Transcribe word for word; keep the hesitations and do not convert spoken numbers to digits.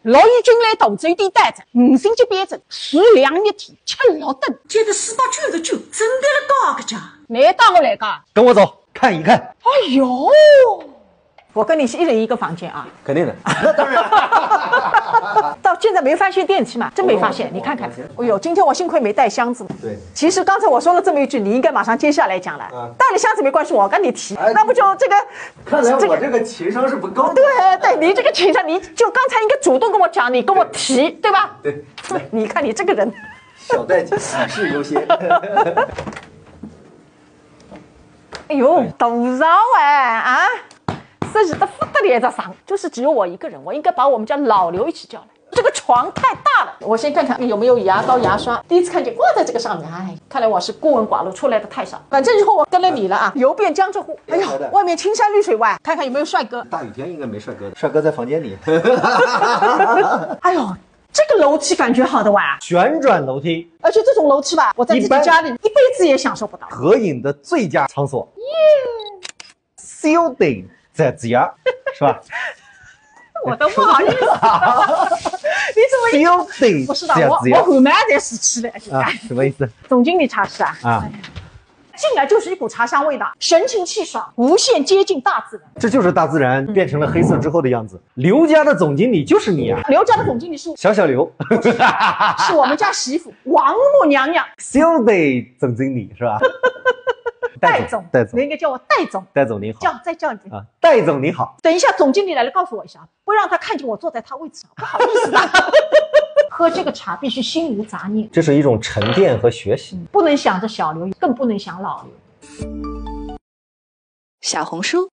六月军来大酒店待着，五星级标准，住两日天，吃六顿。搿个四百九十九，真个了假个假？难道我来讲？跟我走，看一看。哎呦，我跟你是一人一个房间啊。肯定的，那当然。到现在没发现电梯嘛，真没发现。你看看，哎呦，今天我幸亏没带箱子。对，其实刚才我说了这么一句，你应该马上接下来讲了。嗯带了箱子没关系，我跟你提，哎那不就这个？看来我这个情商是不高的。对对，你这个情商，你就刚才应该主动跟我讲，你跟我提，对吧？对，你看你这个人，小待己，女士优先。哎呦，多少哎啊！设计的不得了，这床就是只有我一个人，我应该把我们家老刘一起叫来。这个床太大了，我先看看有没有牙膏、牙刷。第一次看见挂在这个上面，哎，看来我是孤陋寡闻，出来的太少。反正以后我跟了你了啊，游遍江浙沪。哎呦，外面青山绿水外，看看有没有帅哥。大雨天应该没帅哥的，帅哥在房间里。哎呦，这个楼梯感觉好的哇，旋转楼梯，而且这种楼梯吧，我在自己家里一辈子也享受不到。合影的最佳场所。小待自己，是吧？我都不好意思了。你怎么一小待不是的，自己我我后面才是去的。啊，什么意思？总经理茶室啊，啊，进来就是一股茶香味道，神清气爽，无限接近大自然。这就是大自然变成了黑色之后的样子。刘家的总经理就是你啊，刘家的总经理是小小刘，是我们家媳妇王母娘娘，小待总经理是吧？戴总，戴总，人家叫我戴总，戴总您好叫再叫一遍。啊，戴总你好。等一下总经理来了，告诉我一下，不让他看见我坐在他位置上，不好意思的。喝这个茶必须心无杂念，这是一种沉淀和学习。不能想着小刘，更不能想老刘。小红书